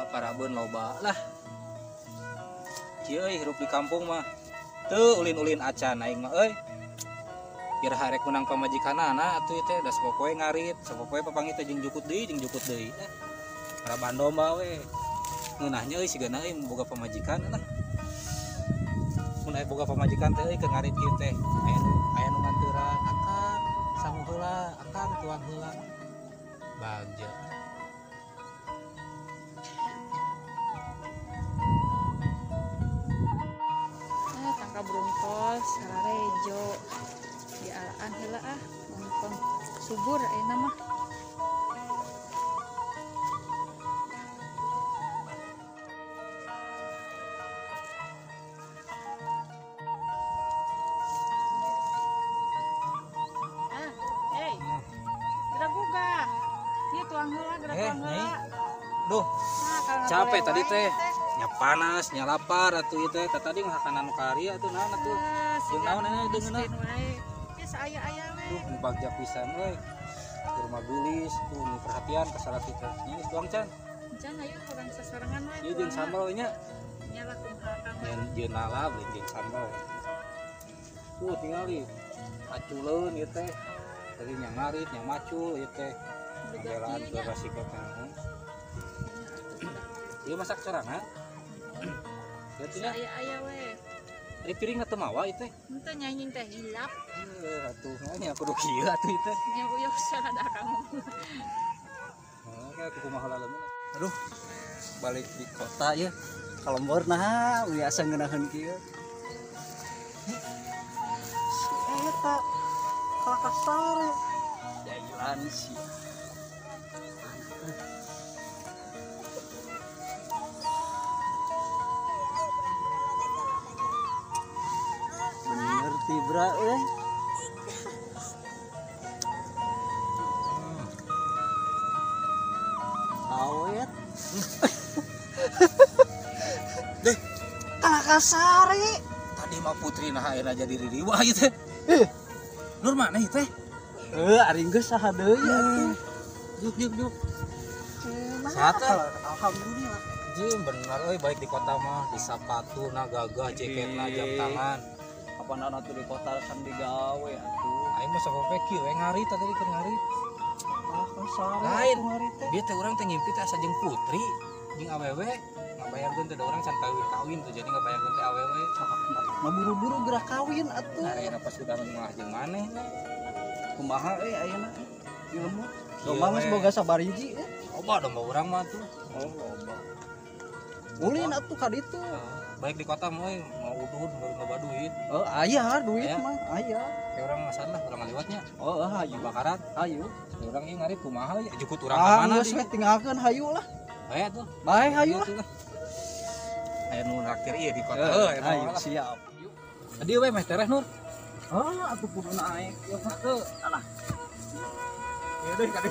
Loba parabeun loba lah. Kieu euy hirup di kampung mah. Teu ulin-ulin acan aing mah euy. Kira rek menang pamajikanana atuh teh da sapopoe ngarit, sapopoe papanggih teh jeung jukut deui, jeung jukut deui. Paraban domba we. Ngeunahnya euy sigana euy boga pamajikan lah. Mun aya boga pamajikan teh euy keur ngarit kieu teh. Aya nu nganteuran, akang sangu heula, akang tuang heula. Bagja. Tangka brungkol sararejo dialaan heula ah, mumpung subur ayeuna mah. Ah, hey. Geura gugah. Ieu tuang heula, geura tuang heula. Duh. Nah, capek tadi teh. Nya panas, nya lapar atuh ieu teh. Tadi ngahakanan karya atuh naon atuh. Jeung naon aya deungeunna. Ya saaya-aya we. Duh, nu bagja pisan euy. Di rumah geulis, tuh nu perhatian ka salaki teh. Nya geus tuang can. Can ayo urang sasarengan we. Ieu jeung sambal nya. Nya lah kumaha kang. Jeung lalap jeung sambal. Tuh tingali. Maculeun ieu teh. Tadi nya ngarit, nya macul ieu teh. Ngabelaan ke resiko teh. Ieu masak sorangan. Ya tina aya-aya we. Ari piring teu mawa ieu teh. Henteu nyanyi teh hilap. Heuh atuh nya kudu kieu atuh ieu teh. Nya uyuh sarada kamu. Heuh kayak kumaha laleunna. Aduh, balik di kota ya. Ka lembur nah biasa ngeunaheun kieu. Si eta kalakasare. Jailan sih. Bener tibra euy. Awet. Deh, kalakasare. Tadi mah Putri nah ayeuna jadi ririwah ieu teh. Nur mana ieu teh? Ari geus saha deui atuh. Juk juk juk. Saha teh? Alhamdulillah. Jeung bener euy balik di kota mah di sapatu na gagah, jaketna jam tangan. Kapan atuh di kota kan digawe atuh. Aing mah sapopoe kieu we ngarit tadi keur ngarit. Kalakasare lain. Teh. Dia teh urang teh ngimpi teh asa jeung Putri jeung awewe ngabayarkeun teh da urang can kawin-kawin tuh jadi ngabayarkeun teh awewe. Mah buru-buru geura kawin atuh. Nah, ayeuna pas udah mah jeung maneh. Kumaha euy ayeuna di lembur? Domba geus boga sabariji euy. Loba domba urang mah tuh. Oh, loba. Ulin atuh ka ditu. Baik di kota mah euy mau udud loba duit. Oh, aya duit mah, aya. Kayak urang ngasan lah, urang ngaliwatnya. Oh, hayu. Bakaran. Hayu. Urang ieu ngarit kumaha euy? Jukut urang ka mana? Geus we tinggalkeun hayu lah. Bae atuh. Bae hayu lah. Aya nu naktir ieu di kota. Heuh, hayu siap. Tadi we meh tereh Nur. Oh, atuh kudu naik. Ya mah alah. Ya deh kali.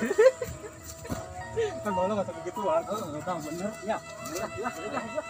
Kan baheula mah begituan. Heeh, tah bener. Ya, ya, ya, ya.